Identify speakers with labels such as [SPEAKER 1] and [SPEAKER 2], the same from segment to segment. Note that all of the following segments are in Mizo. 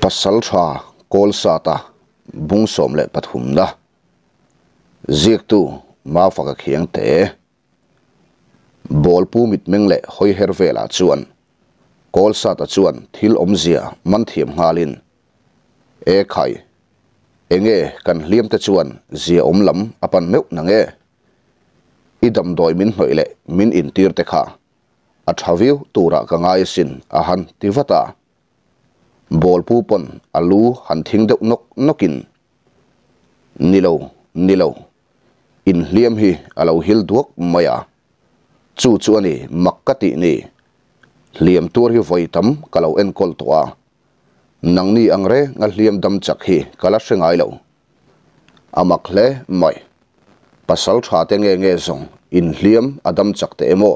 [SPEAKER 1] Pasaltha Kawlsata bung 13 na Ziaktu Mafaka Khiangte Bawlpu mitmeng leh hawi her velah chuan Kawlsata chuan thil awmzia man thiam nghalin E khai, enge kan hliam te chuan zia awm lam a pan meuh nange? I damdawi min hnawih leh min intir te kha a tha viau turah ka ngai asin a han ti vat a. Bawlpu pawn a lu han thing deuh nawk nawkin, Ni lo, ni lo, inhliam hi a lo hil duak mai a, chu chu a ni mak ka tih ni. Hliam tuar hi vawi tam ka lo enkawl tawh a, nangni ang reng a hliam dam chak hi ka la hre ngai lo. A mak hle mai. Pasal tha te nge nge zawng inhliam a dam chak teh emaw?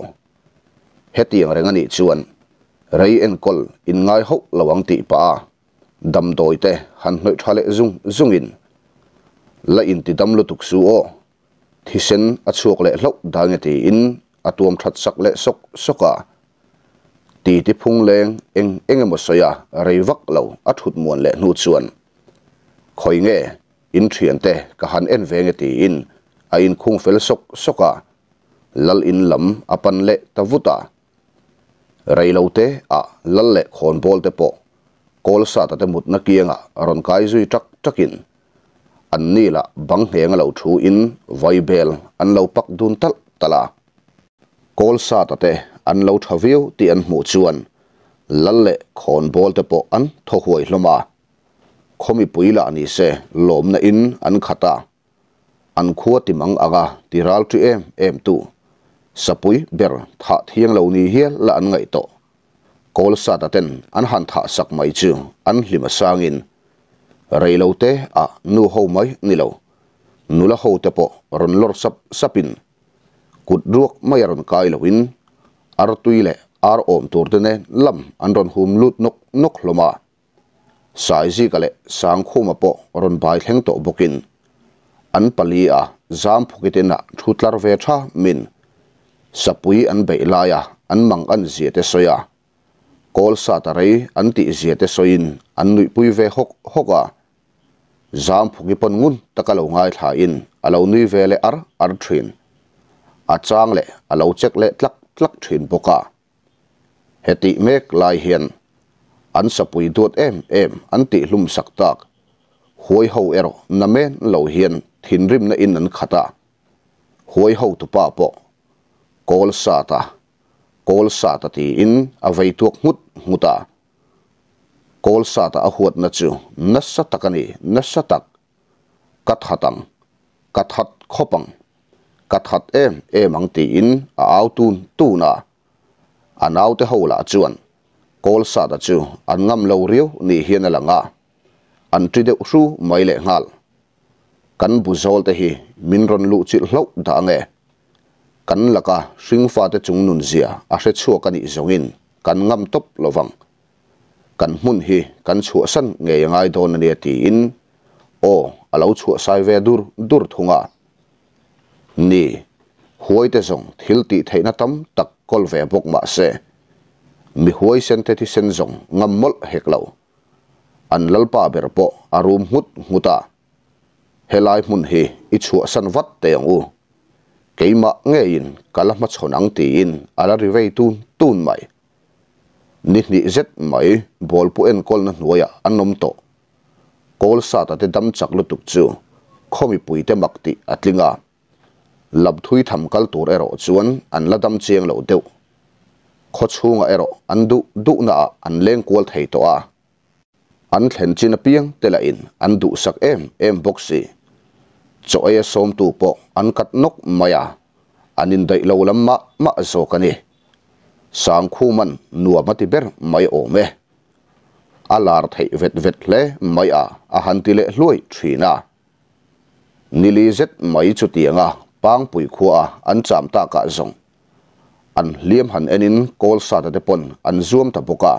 [SPEAKER 1] Hetiang reng a nih chuan rei enkawl in ngai hauh lo ang tih pah a damdawi te han hnawih tha leh zung zungin la inti dam lutuk su aw, thisen a chhuak leh hlauh dange tiin a tuam that sak leh sawk sawk a. Titi phung leng eng eng emaw sawi a rei vak lo a thut muan leh hnu chuan Khawi nge in thiante ka han en ve nge tiin a inkhung fel sawk sawk a, lal in lam a pan leh ta vut a. Reilote ah lal leh khawnbawl te pawh Kawlsata te mutna kiangah rawn kai zui tak takin an ni lah bang ngheng a lo thu in vaibel an lo pak dun talh talh a. Kawlsata te an lo tha viau tih an hmuh chuan lal leh khawnbawl te pawh an thaw huai hlawm a. Khaw mipui lah ni se lawmna in an khat a, an khua ti mang ang a ti ral ṭi em em tu sapui ber thah thiang lo ni hial la an ngaih tawh. Kawlsata ten an han thah sak mai chu an hlim a sangin reilo te ah nu ho mai ni lo nula ho te pawh rawn lawr sap sapin kut ruak mai a rawn kai loin artui leh ar awm tur te nen lam an rawn hum lut nawk nawk hlawm a. Saizika leh Sangkhuma pawh rawn bai thleng tawh bawkin an pali a Zamphukit inah thu tlar ve tha min sapui an beih laia an mang an zia te sawi a, Kawlsata rei an tih zia te sawiin an nuihpui ve hawk hawk a. Zamphuki pawn ngun taka lo ngaithlain a lo nui ve leh ar ar thin. A chang leh a lo check leh tlak tlak thin bawk a. Hetih mek lai hian an sapui duat em em an tihhlum sak tak huai ho erawh na men lo hian thinrimna in an khat a, huai ho tupa pawh kawl sat a, kawl sat a tiin a vei tuak nghut nghut a, kawl sat a a huatna chu nasa tak a ni, nasa tak. Ka that ang, ka that khawp ang, ka that em em ang tiin a au tun tun a. A naute ho lah chuan Kawlsata chu an ngam lo riau ni hian a lang a, an ṭi deuh hru mai lehnghal. Kan bu zawl te hi min rawn luh chilh hlauh dah ange. Kan laka hringfate chung nunzia a hre chhuak a nih zawngin kan ngam tawp lovang. Kan hmun hi kan chhuahsan ngei a ngai dawn a nia tiin aw a lo chhuahsai ve dur dur thung a. Ni, huaite zawng thil tih theihna tam tak kawl ve bawk mah se, mi huaisen te thisen zawng ngam mawlh hek lo. An lalpa ber pawh a rum nghut nghut a. Helai hmun hi i chhuahsan vat teh ang u. Keimah ngeiin ka la hmachhawn ang tiin a la ri vei tun tun mai. Ni hnih zet mai bawlpu enkawlna hnuaiah an awm tawh. Kawlsata te dam chak lutuk chu khaw mipuite mak tih a tling a. Lamthui tham kal tur erawh chuan an la dam chiang lo deuh. Khaw chhungah erawh an duh duhnaah an leng kual thei tawh a. An thlen chin apiang te lahin an duhsak em em bawk si. Chaw eia sawmtu pawh an kat nawk mai a, an indaih lo lam mah mah zawk a ni. Sangkhuman nuam a ti ber mai awm e. A lar theih vet vet hle mai a, a han ti leh hluai thin a. Nili zet mai chutianga Pangpui khuaa an cham takah zawng an hliam han enin Kawlsata te pawn an zuam ta bawk a.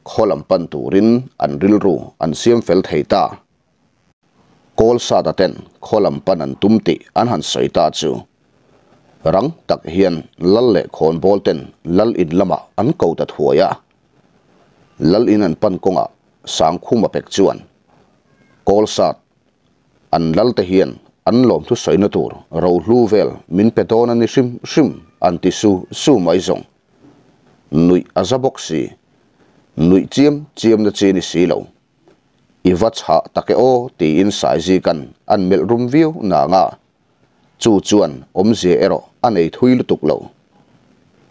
[SPEAKER 1] Khaw lam pan turin an rilru an siam fel thei ta. Kawlsata ten khaw lam pan an tum tih an han sawi ta chu rang tak hian lal leh khawnbawl ten lal in lamah an ko ta thuai a. Lal in an pan kawngah. Sangkhuma pek chuan Kawlsat an lal te hian an lawmthu sawina tur rohlu vel min pe dawn a ni hrim hrim an ti su su mai zawng. Nuih a za bawk si. Nuih chiam chiam na chi ni si lo. I va chhah tak e aw tiin Saizikan an melh rum viau nanga chu chuan awmzia erawh a nei thui lutuk lo.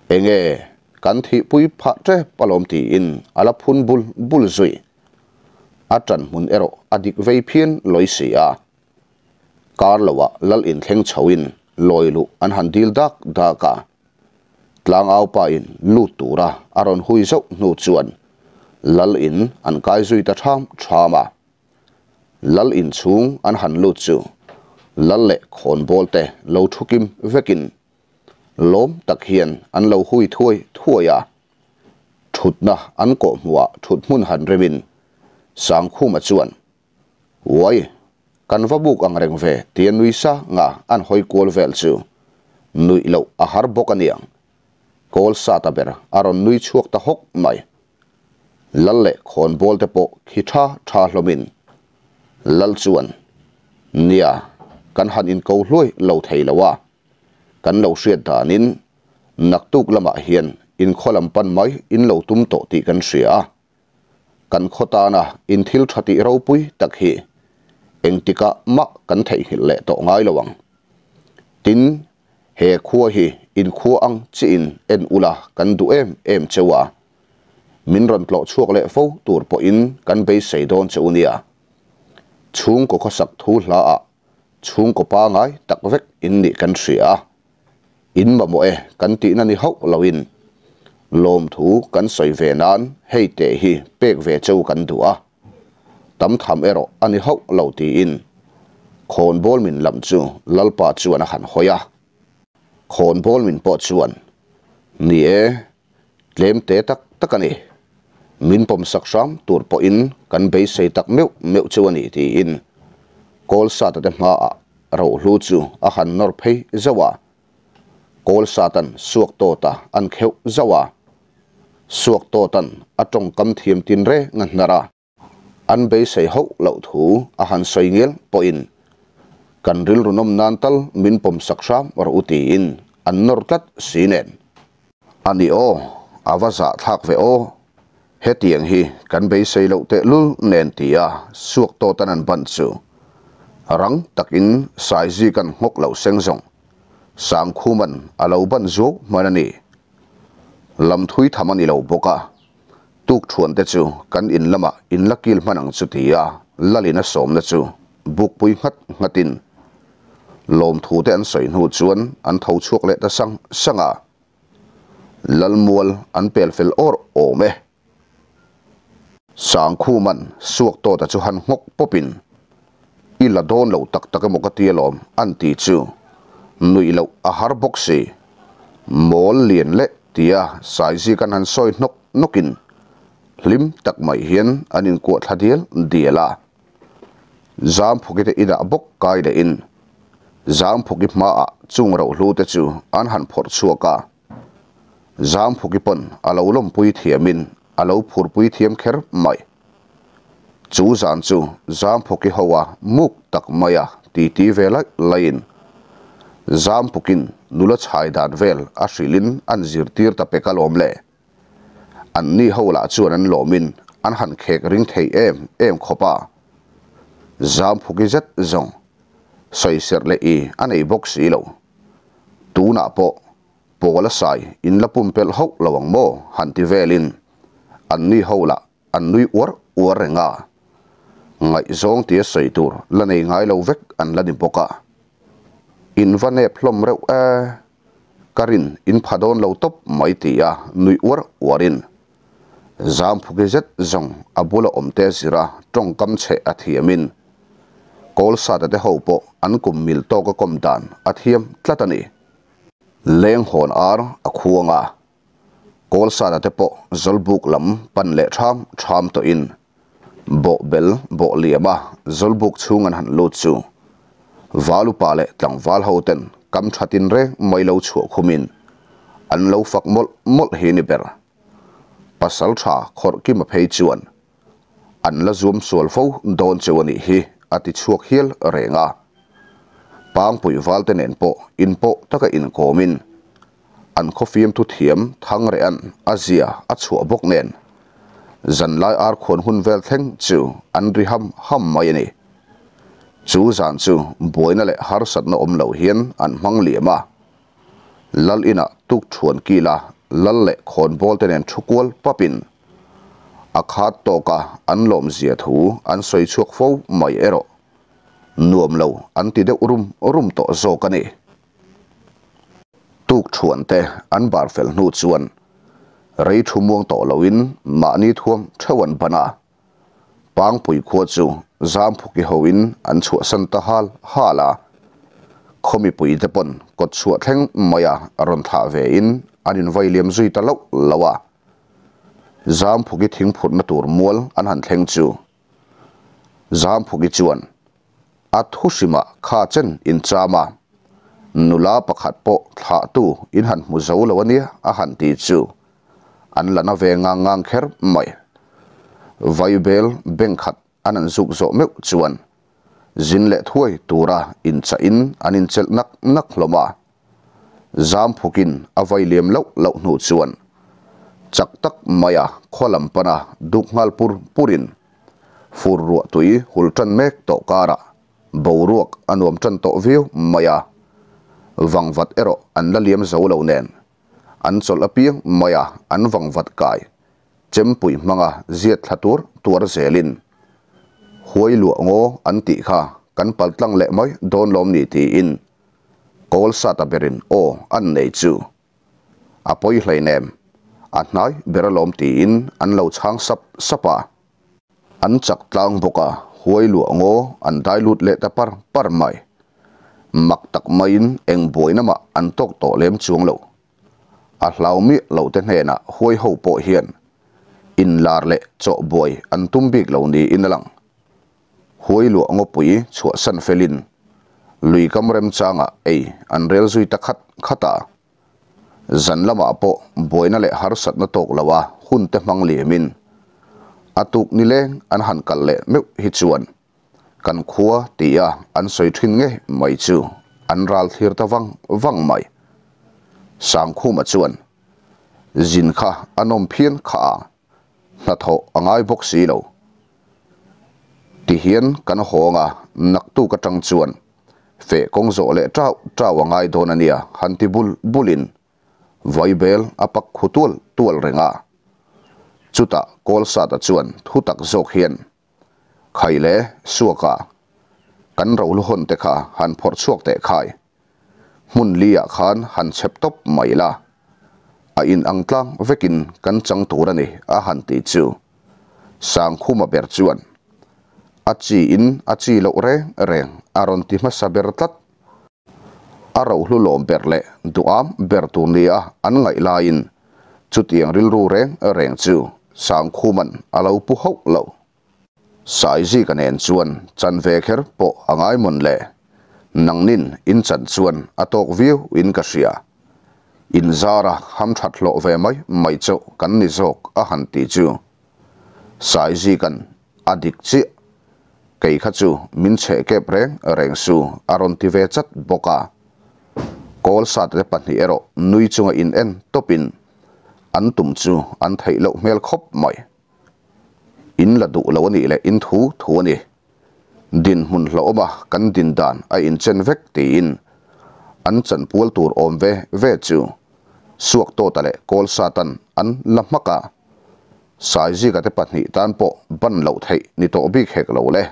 [SPEAKER 1] Enge kan thihpui phah tep alawm tiin a la phun bul bul zui. A ṭan hmun erawh a dik vei phian lawi si a. Kar loah lal inthleng chhoin lawi luh an han dil dak dak a. Tlangau pa in lut tura a rawn hui zauh hnu chuan lal in an kai zui ta ṭham ṭham a. Lal in chhung an han lut chu lal leh khawnbawl te lo thu kim vekin lawm tak hian an lo hui thuai thuai a. Thutna an kawh hmuhah thut hmun han remin Sangkhuma chuan, Uai, kan va buk ang reng ve tia nui sanga an hawi kual vel chu nuih loh a har bawk aniang. Kawl sata ber a rawn nui chhuak ta hawk mai. Lal leh khawnbawl te pawh khi tha tha hlawmin Lal chuan, Nia, kan han inko hluai lo thei lo a, kan lo hriat danin naktuk lamah hian inkhaw lam pan mai in lo tum tawh tih kan hria a. Kan khaw tana in thil tha tih ropui tak hi engtikah mah kan theihnghilh leh tawh ngai lo ang. Tin, he khua hi in khua ang chiin en ula kan duh em em cheu a, min rawn tlawh chhuak leh fo tur pawhin kan beisei dawn che u nia. Chhungkaw khawsak thu hlaah chhungkaw pangai tak vek in nih kan hria a. In mamawh e kan tihna ni hauh loin lawmthu kan sawi ve nan hei teh hi pek ve cheu kan duh a, tam tham erawh a ni hauh lo tiin khawnbawl min lam chu Lalpa chuan a han hawi a. Khawnbawl min pawh chuan, Ni e, tlem te tak tak a ni. Min pawmsak hram tur pawhin kan beisei tak meuh meuh cheu a ni tiin Kawlsata te hmaah Rohlu chu a han nawr phei zauh a, Kawl Satan suak tawta an kheuh zauh a. Suak tawtan a tawngkam thiam tin reng a hnar a. An beisei hauh loh thu a han sawi ngial pawhin kan rilru nawm nan tal min pawmsak hram rawh u tiin an nawr tlat si nen. A ni aw, a va zahthlak ve aw. Hetiang hi kan beisei loh tehlul nen tia suak tawtan an ban chu rang takin Saizi kan nghawk loh seng zawng Sangkhuman a lo ban zuau hman a ni. Lam thui tham a ni lo bawk a, tukthuan te chu kan in lamah in la kil hman ang chu tia Lalin a sawmna chu bukpui nghat nghatin lawmthu te an sawi hnu chuan an tho chhuak leh ta sang sang a. Lalmual an pel fel awr awm e. Sangkhuman suak tawta chu han nghawk pawpin, I la dawn lo tak tak emaw ka ti alawm an ti chu nuih loh a har bawk si. Mawl lian leh tia Saizik an han sawi hnawk hnawkin hlim tak mai hian an inkuah thla dial dial a. Zamphukite inah bawk kai lehin Zamphuki hmaah chung rohlu te chu an han phawrh chhuak a. Zamphuki pawn a lo lawmpui thiamin a lo phurpui thiam kher mai. Chu zan chu Zamphuki hoa muk tak maia titi ve laih laihin Zamphukin nula chhai dan vel a hrilhin an zirtir ta pek alawm le. An ni ho lah chuan an lawmin an han khek ring thei em em khawp a. Zamphuki zet zawng sawiserh leh i a nei bawk si lo. Tunah pawh Pawl a sai in la pumpelh hauh lo ang maw han ti velin an ni ho lah an nui uar uar reng a. Ngaihzawng tia sawi tur la nei ngai lo vek an la ni bawk a. In va nep hlawm reuh e. Ka rin in pha dawn lo tawp mai tia nui uar uarin Zamphuki zet zawng a bula awmte zira tawngkam chhe a thiamin Kawlsata te ho pawh an kum mil tawka kawm dan a thiam tlat a ni. Lenghawn ar a khuang a, Kawlsata te pawh Zawlbuk lam pan leh ṭham ṭham tawhin bawhbel bawh liama Zawlbuk chhung an han lut chu Valupa leh tlangval ho ten kam ṭha tin reng mai lo chhuah khumin an lo fak mawlh mawlh hi ni ber. Pasal ṭha khawrh kima phei chuan. An la zuam sual fo dawn cheu a nih hi, a ti chhuak hial reng a. Pangpui valte nen pawh inpawh taka inkawmin an khawfiamthu thiam Thangrehan a zia a chhuah bawk nen zanlai arkhuan hun vel thleng chu an ri ham ham mai a ni. Chu zan chu buaina leh harsatna awm lo hian an hmang liam a. Lal inah tuk thuan kila lal leh khawnbawl te nen thu kual papin a khat tawka an lawmzia thu an sawi chhuak fo mai erawh nuam lo an ti deuh rum rum tawh zawk a ni. Tuk thuan te an bar fel hnu chuan rei thu muang tawh loin mahni thuam theuh an ban a. Pangpui khua chu Zamphuki hoin an chhuahsan ta hal hal a, khaw mipuite pawn kawt chhuah thleng maia rawn thlah vein an invai liam zui ta loh loh a. Zamphuki thingphurhna tur mual an han thleng chu Zamphuki chuan a thu hrimah kha chen incham a, nula pakhat pawh thlahtu in han hmu zo lo ania a han ti chu an la na ve ngang ngang kher mai. Vaibel bank khat an an zuk zawh meuh chuan zin leh thuai tura inchah-in an inchelh nak nak hlawm a. Zam phukin a vai liam loh loh hnu chuan chak tak maia khaw lam pana duk nghal pur purin fur ruah tui hul tan mek tawh karah boruak a nuam tan tawh viau mai a. Vangvat erawh an la liam zo lo nen An chawlh apiang mai a, an vangvat kai chempui hmanga ziat thla tur tuar zelin huai luah ngaw an tih kha kan pal tlang leh mai dawn lawm ni tiin kawl sata berin aw an nei chu a pawi hleinem a hnai ber alawm tiin an lo chhang sap sap a. An chak tlang bawk a, huai luah ngaw an dai lut leh ta par par mai. Mak tak maiin eng buaina mah an tawk tawh lem chuang lo. A hlau miah lo te hnenah huai ho pawh hian inlar leh chawh buai an tum bik lo niin a lang. Huai luah ngawpui chhuahsan felin lui kam remchangah ei an rel zui ta khat khat a. Zan lamah pawh buaina leh harsatna tawk lo a hun te hmang liamin a tuk nileng an han kal leh meuh hi chuan kan khua tia an sawi thin nge mai chu an ral thlir ta vang vang mai. Sangkhuma chuan zin kha a nawm phian kha a, hnathawh a ngai bawk si lo. Tihian kan hawng a, naktuk atang chuan Feh kawng zawh leh ṭau ṭau a ngai dawn a nia, han ti bul bulin vaibel a pak khu tual tual reng a. Chutah Kawlsata chuan thu tak zawk hian, Khai le, Suaka, kan rohlu hawn te kha han phawrh chhuak teh khai. Hmun li-ah khan han chhep tawp mai la. A in ang tlang vekin kan chang tur a ni, a han ti chu. Sangkhuma ber chuan, A chi in a chi loh reng reng a rawn ti hmasa ber tlat. A rohlu lawm ber leh duham ber tur nia an ngaih laiin chutiang rilru reng reng chu Sangkhuma'n a lo pu hauh lo. Saizika nen chuan chan ve kher pawh a ngai mawn le, nangnin in chan chuan a tawk viau in ka hria. Inzara hamthat hlawh ve mai mai chauh kan ni zawk a han ti chu Saizika'n A dik chiah. Kei kha chu min chheh kep reng reng su a rawn ti ve chat bawk a. Kawl sate pahnih erawh nui chunga in en tawpin an tum chu an theih loh hmel khawp mai. In la duh lo a nih leh in thu thu a ni. Dinhmun hlauhawma kan din dan a inchen vek tiin an chanpual tur awm ve ve chu Suaktawta leh Kawlsatan an la hmak a. Saizika te pahnih tan pawh ban loh theih ni tawh bik hek lo le.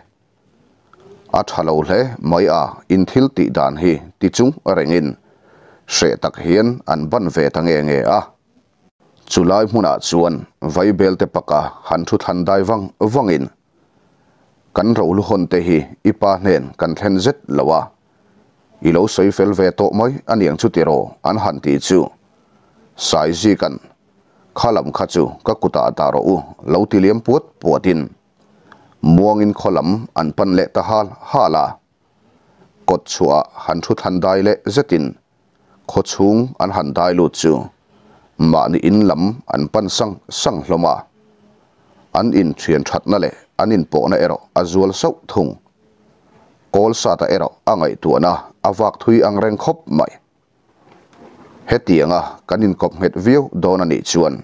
[SPEAKER 1] A tha lo hle mai a, in thil tih dan hi ti chung rengin hreh tak hian an ban ve ta nge nge a. Chulai hmunah chuan Vaibel te paka han thu thlan dai vang vangin kan rohlu hawn te hi i pa hnen kan thlen zet lo a, i lo sawi fel ve tawh mai aniang chu tiraw an han ti chu Saizika'n Kha lam kha chu ka kutah dah rawh u, lo ti liam puat puatin muangin khaw lam an pan leh ta hal hal a. Kawt chhuahah han thu thlan dai leh zetin khaw chhung an han dai lut chu mahni in lam an pan sang sang hlawm a. An inthian thatna leh an inpawhna erawh a zual sauh thung. Kawlsata erawh a ngaihtuahna a vak thui ang reng khawp mai. Hetianga kan inkawp nghet viau dawn a nih chuan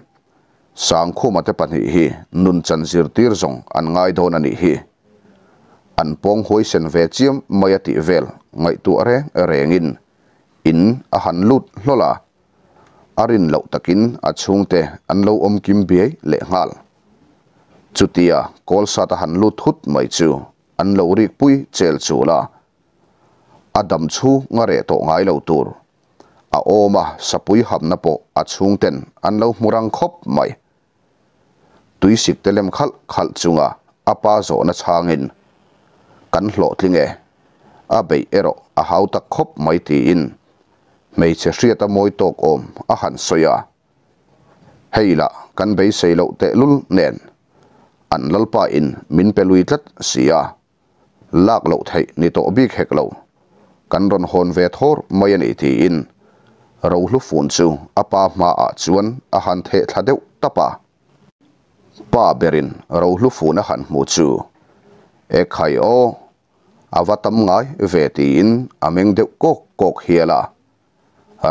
[SPEAKER 1] Sangkhuma te pahnih hi nunchan zirtir zawng an ngai dawn a nih hi. An pawng huaisen ve chiam mai a tih vel ngaihtuah reng rengin in a han lut hlawl a. A rin loh takin a chhungte an lo awm kim biai lehnghal. Chutia Kawlsat a han lut thut mai chu an lo rik pui chel chul a. A dam chhung a reh tawh ngai lo tur. A awm a sapui hamna pawh a chhungten an lo hmu rang khawp mai. Tuisik te lem khalh khalh chunga a pa zawhna chhangin, Kan hlawhtling e. A beih erawh a hau tak khawp mai tiin hmeichhe hriata mawi tawk awm a han sawi a. Hei lah kan beisei loh tehlul nen an lalpa in min pe lui tlat si a, lak loh theih ni tawh bik hek lo, kan rawn hawn ve thawr mai a ni tiin Rohlu fun chu a pa hmaah chuan a han theh thla deuh tap a. Pa berin Rohlu fun a han hmu chu, Ekhai aw, a va tam ngai ve tiin a meng deuh kawk kawk hial a.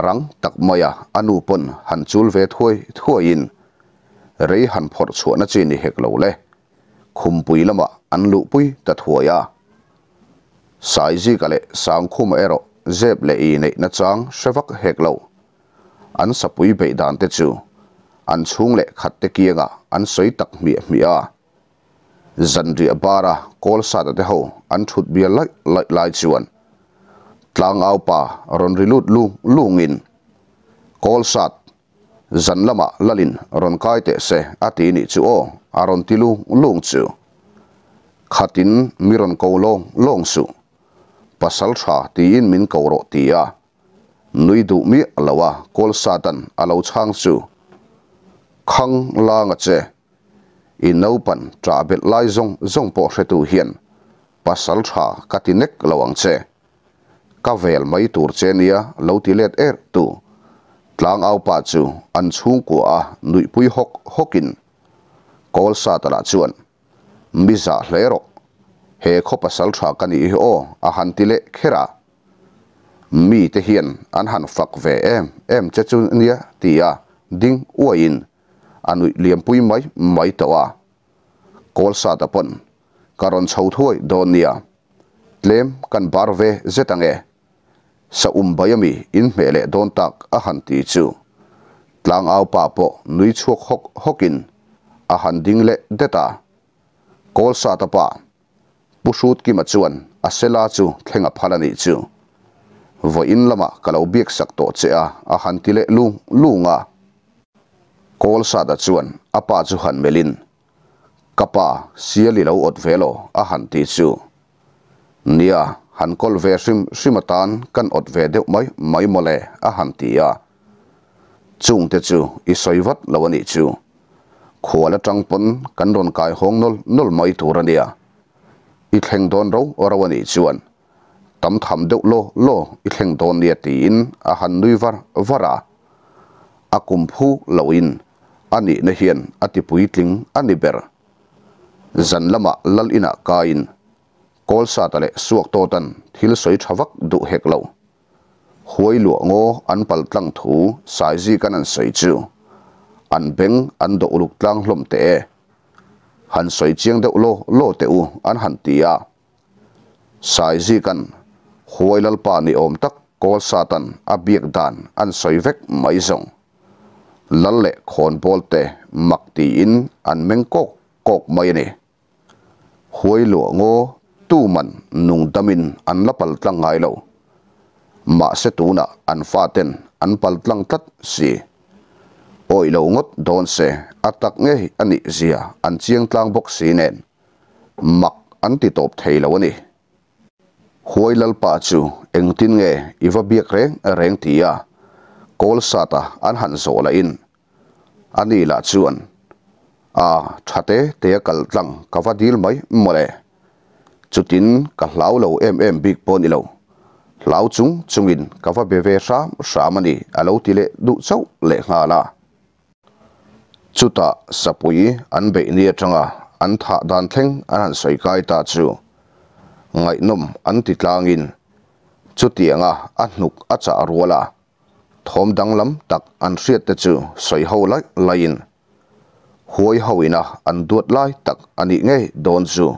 [SPEAKER 1] Rang tak maia a nu pawn han chul ve thuai thuaiin rei han phawrh chhuahna chi ni hek lo le, khumpui lamah an luhpui ta thuai a. Saizika leh Sangkhuma erawh zep leh i neihna chang hre vak hek lo. An sapui beih dan te chu an chhung leh khat te kiangah an sawi tak hmiah hmiah a. Zanriah bara Kawlsata te ho an thut bial laih laih lai chuan Tlangau pa rawn ri lut lung lungin, Kawlsat, zan lamah Lalin rawn kai teh se a ti nih chu aw a rawn ti lung lung chu. Khatin mi rawn ko lawng lawng suh. Pasal tha tiin min ko rawh ti a nui duh miah lo a Kawlsatan a lo chhang chu. Khang langa che. I naupan ṭah belh lai zawng zawng pawh hretu hian pasal ṭha ka ti nek lo ang che. Ka vel mai tur che nia lo ti let er tu. Tlangau pa chu an chhungkua a nuihpui hawk hawkin Kawlsata lah chuan, Mi zah hle rawh, he khaw pasal ṭha ka nih hi aw a han ti leh kher a. Mi te hian an han fak ve em em che chu nia tia ding uaiin a nuih liampui mai mai tawh a. Kawlsata pawn ka rawn chho thuai dawn nia, tlem kan bar ve zet ang e. Sa um bai ami in hmeh leh dawn tak a han ti chu tlangau pa pawh nui chhuak hawk hawkin a han ding leh det a. Kawlsata pa Pu Hrutkima chuan a sela chu thleng a phal a nih chu. Vawiin lamah ka lo biak sak tawh che a, a han ti leh lung lung a. Kawlsata chuan a pa chu han melhin, Ka pa, sial i lo awt ve law? a han ti chu. Nia, han kawl ve hrim hrim atan kan awt ve deuh mai mai mawle, a han ti a. Chungte chu i sawi vat lo a nih chu. Khual atang pawn kan rawn kai hawng nawl nawl mai tur a nia. I thleng dawn ro ro a nih chuan tam tham deuh law law i thleng dawn nia tiin a han nui var var a. A kum phu loin a nihna hian a ti puitling a ni ber. Zan lamah lal inah kaiin Kawlsata leh Suaktawtan thil sawi tha vak duh hek lo. Huai luah ngaw an pal tlang thu Saizikan an sawi chu an beng an dawh uluk tlang hlawm teh e. Han sawi chiang deuh law law teh u an han ti a. Saizikan Huai Lalpa ni awm tak kawl satan a biak dan an sawi vek mai zawng. Lal leh khawnbawl te mak tiin an meng kawk kawk mai a ni. Huai luah ngaw tuman nung damin an la pal tlang ngai lo. Mahse tunah an faten an pal tlang tlat si. Awih lo ngawt dawn se a tak ngei a nih zia an chiang tlang bawk si nen mak an ti tawp thei lo a ni. Huai Lalpa chu engtin nge i va biak reng reng ti a kawl sat a an han zawh lahin A ni lah chuan, A, tha te te a kal tlang ka va dil mai mawle. Chutin ka hlau lo em em bik pawh ni lo. Hlau chung chungin ka va be ve hram hram a ni a lo ti leh duh chauh leh nghal a. Chutah sapui an beih ni atanga an thah dan thleng an han sawi kai ta chu ngaihnawm an ti tlangin chutianga a hnuk a chah ruala thawm danglam tak an hriat te chu sawi ho laih laihin huai ho ina an duat lai tak a nih ngei dawn chu.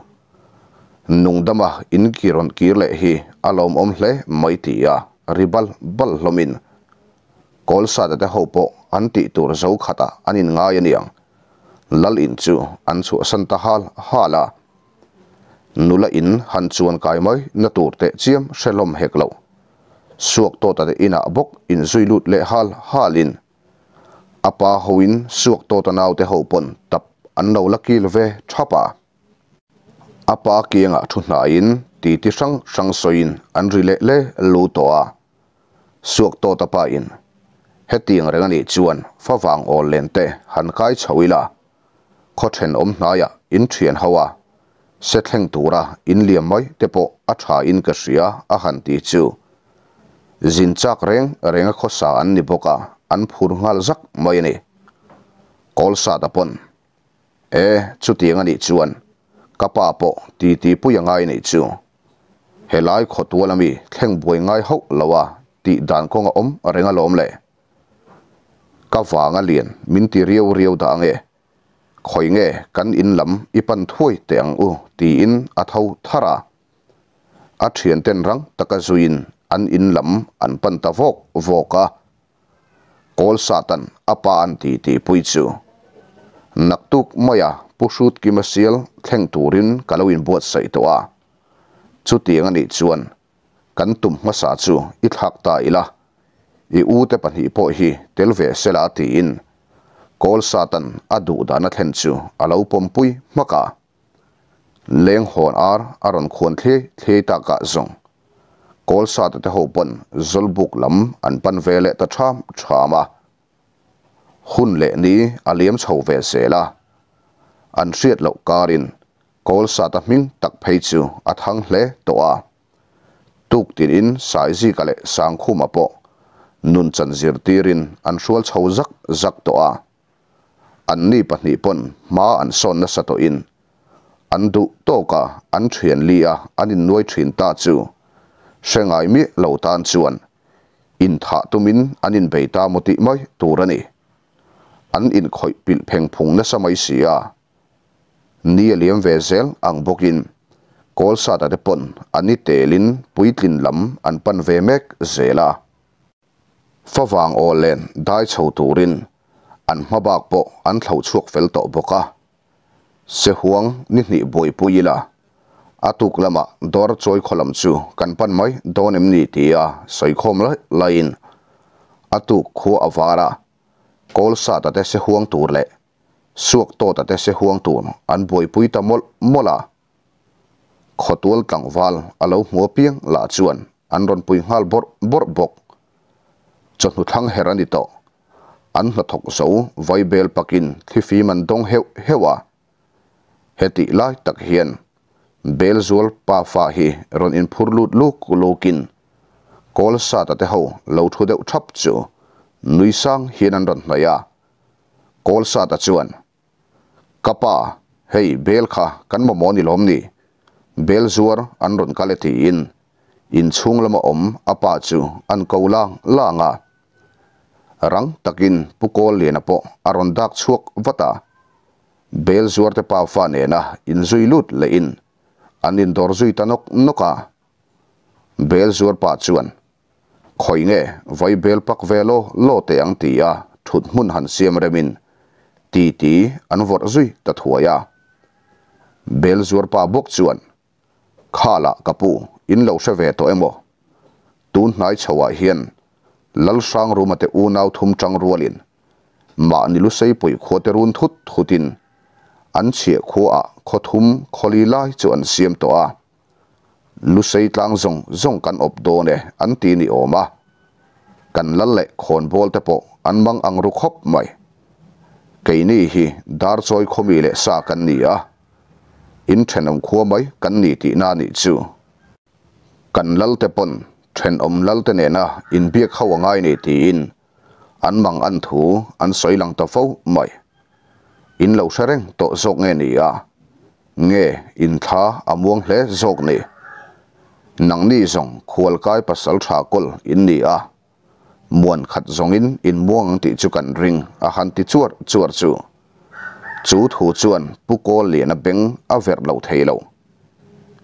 [SPEAKER 1] Nungdama in ki rawn kir leh hi a lawmawm hle mai ti a ri bal bal hlawmin Kawlsata te ho pawh an tih tur zo khatah an inngai aniang Lal in chu an chhuahsan ta hal hal a. Nula in han chuan kai mai na tur teh chiam hre hlawm hek lo. Suak tawta te inah bawk inzui lut leh hal halin a pa hoin suak tawta naute ho pawn tap an lo la kil ve thap a. A pa kiangah thu hnaiin titi hrang hrang sawiin an ri leh le lu tawh a. Suak tawta pa in hetiang reng a nih chuan favang awl len te han kai chho ila, khaw thenawm hnaiah in thian ho a, se thleng tura in liam mai te pawh a tha in ka hria a han ti chu. Zin chak reng reng a khawsa an ni bawk a, an phur nghal zak mai a ni. Kawlsata pawn E, chutiang a nih chuan ka pa pawh titi pui a ngai nih chu. Helai khawtual ami thleng buai ngai hauh lo a tih dan kawng a awm reng alawm le. Ka vang a lian min ti riau riau dah ange. Khawi nge kan in lam i pan thuai teh ang u tiin a tho thar a. A thianten rang taka zuiin an in lam an pan ta vawk vawk a. Kawl Satan a pa an ti tih pui chu naktuk maia Pu Hrutkima sial thleng turin ka lo inbuatsaih tawh a. Chutiang a nih chuan kan tum hmasa chu i thlak ta ila, i u te pahnih pawh hi tel ve sela tiin Kawl Satan a duh dana thlen chu a lo pawmpui hmak a. Leng hawn ar a rawn khuan thliai thliai takah zawng Kawlsata te ho pawn Zawlbuk lam an pan ve leh ta ṭham ṭham a. Hun leh ni a liam chho ve zel a. An hriat loh karin Kawlsata hming tak phei chu a thang hle tawh a. Tuktinin Saizika leh Sangkhuma pawh nunchan zirtirin an hrual chho zak zak tawh a. Anni pahnih pawn hma an sawn nasa tawhin an duh tawk a, an thian li a an innuai thin ta chu hre ngai miah lo tan chuan inthah tumin an inbei ta maw tih mai tur a ni. An inkhawih pilh pheng phung nasa mai si a. Ni a liam ve zel ang bawkin Kawlsata te pawn an i telin puitlin lam an pan ve mek zel a. Favang aw len dai chho turin an hma bak pawh an thlo chhuak fel tawh bawk a. Sehuang ni hnih buaipui ila a tuk lamah dawr chawi khaw lam chu kan pan mai dawn em ni tia sawikhawm laih laihin a tuk khua a var a, Kawlsata te sehuang tur leh Suaktawta te sehuang tur an buaipui ta mawlh mawlh a. Khawtual tlangval a lo hmu apiang lah chuan an rawn pui nghal bawrh bawrh bawk. Chawhnu thlang her a ni tawh. An hnathawk zo vaibel pakin thlifim an dawng heuh heuh a. Hetih lai tak hian Belzual pafa hi rawn inphur lut luk lukin Kawlsata te ho lo thu deuh thap chu nui sang hian an rawn hnaih a. Kawlsata chuan Ka pa, hei bel kha kan mamawh ni lawm ni? Bel zuar an rawn kal e tiin inchhung lama awm a pa chu an ko lang lang a. Rang takin Pu Kawlliana pawh a rawn dak chhuak vat a. Bel zuarte pa fa nena inzui lut lehin an indawr zui ta nawk nawk a. Bel zuar pa chuan Khawi nge vai bel pak ve law law teh ang ti a thut hmun han siam remin titi an vawrh zui ta thuai a. Bel zuarpa bawk chuan, Khalah ka pu, in lo hre ve tawh emaw? Tun hnai chhoah hian Lalhrang Ruma te unau thum tang rualin mahni Luseipui khuate run thut thutin an chhiah khuaah khaw thum khawli lai chu an siam tawh a. Lusei tlang zawng zawng kan awp dawn e an ti ni awm a, kan lal leh khawnbawl te pawh an mang ang ru khawp mai. Keini hi Darchawi khawmi leh sa kan ni a, in thenawm khua mai kan ni tihna nih chu. Kan lal te pawn thenawm lal te nena inbiak ho a ngai ni tiin an mang an thu an sawi lang ta fo mai. In lo hre reng tawh zawk nge ni a? Nge in thla a muang hle zawk ni? Nangni zawng khualkai pasaltha kawl in ni a, muan khat zawngin in muang ang tih chu kan ring a han ti chuar chuar chu. Chu thu chuan Pu Kawlliana beng a verh lo thei lo.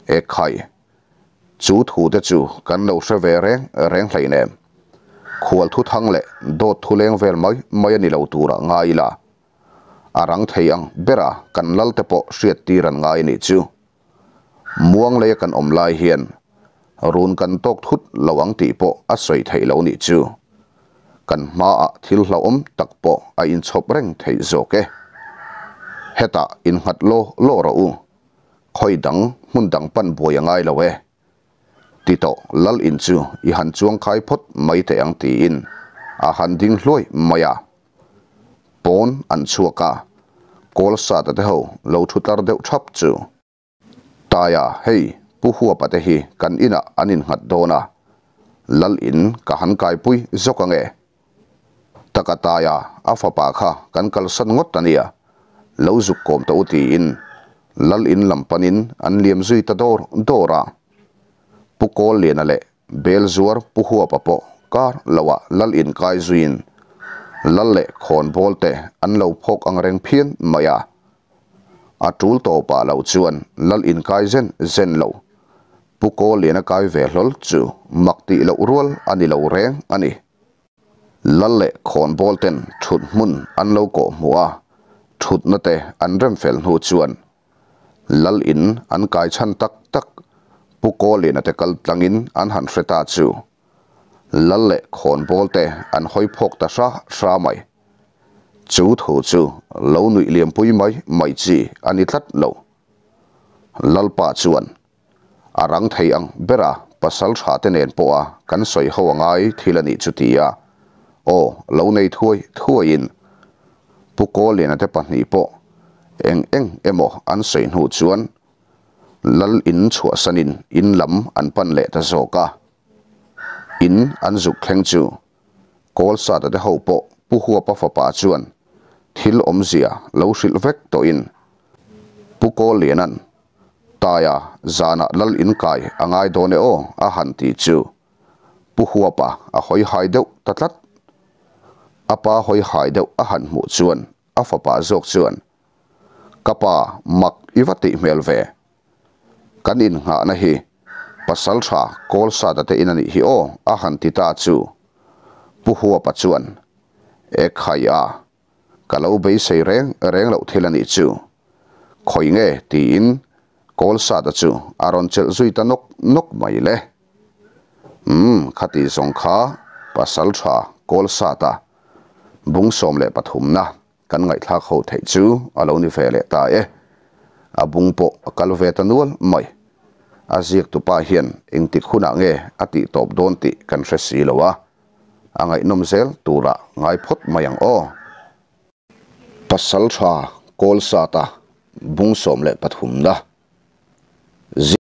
[SPEAKER 1] Ekhai, chu thu te chu kan lo hre ve reng reng hleinem. Khual thu thang leh dawt thu leng vel mai mai a ni lo turah ngai ila, a rang thei ang bera kan lal te pawh hriat tir an ngai a nih chu. Muang leia kan awm lai hian run kan tawk thut lo ang tih pawh a sawi theih lo nih chu. Kan hmaah thil hlauhawm tak pawh a inchhawp reng theih zawk e. Hetah innghat law law rawh u. Khawi dang hmun dang pan buai a ngai lo e. Ti tawh lal in chu i han chuang khai phawt mai teh ang tiin a han ding hluai mai a. Pawn an chhuak a, kawl sata te ho lo thu tlar deuh thap chu. Taia, hei Pu Huapa te hi kan inah an innghat dawn a, lal in ka han kaipui zawk ange. Taka Taia, a fapa kha kan kalsan ngawt a nia, lo zuk kawm tawh u tiin lal in lam panin an liam zui ta dawr dawr a. Pu Kawlliana leh Bel zuar Pu Huapa pawh kar loah lal in kai zuiin lal leh khawnbawl te an lo phawk ang reng phian mai a. A tul tawpah lo chuan lal in kai zen zen lo. Pu Kawlliana kai ve hlawl chu mak tih loh rual a ni lo reng a ni. Lal leh khawnbawl ten thut hmun an lo kawh hmuh a, thutna te an rem fel hnu chuan Lal in an kai chhan tak tak Pu Kawlina te kal tlangin an han hre ta chu Lal leh khawnbawl te an hawi phawk ta hra hra mai. Chu thu chu lo nuih liampui mai mai chi a ni tlat lo. Lalpa chuan a rang thei ang bera pasal tha te nen pawha kan sawi ho a ngai thil a nih chu tia aw lo nei thuai thuaiin Pu Kawlliana te pahnih pawh eng eng emaw an sawi hnu chuan Lal in chhuahsanin in lam an pan leh ta zawk a. In an zuk thleng chu Kawlsata te ho pawh Pu Huapa fapa chuan thil awmzia lo hrilh vek tawhin Pu Kawlliana'n Taia zanah lal in kai a ngai dawn e aw a han ti chu Pu Huapa a hawi hai deuh ta tlat. A pa hawi hai deuh a han hmuh chuan a fapa zawk chuan, Ka pa mak i va tih hmel ve. Kan innghahna hi Pasaltha Kawlsata te in a nih hi aw a han ti ta chu Pu Huapa chuan, E khai a, Ka lo beisei reng reng loh thil a nih chu. Khawi nge tiin Kawlsata chu a rawn chelh zui ta nawk nawk mai le. Umm, khati zawng kha pasal tha Kawlsata bung 13 na kan ngaihthlak ho theih chu a lo ni ve leh ta e. A bung pawh a kal ve ta nual mai. A ziaktupa hian engtik hunah nge a tih tawp dawn tih kan hre si lo a. A ngaihnawm zel turah ngai phawt mai ang aw. Pasal tha Kawlsata bung 13 na.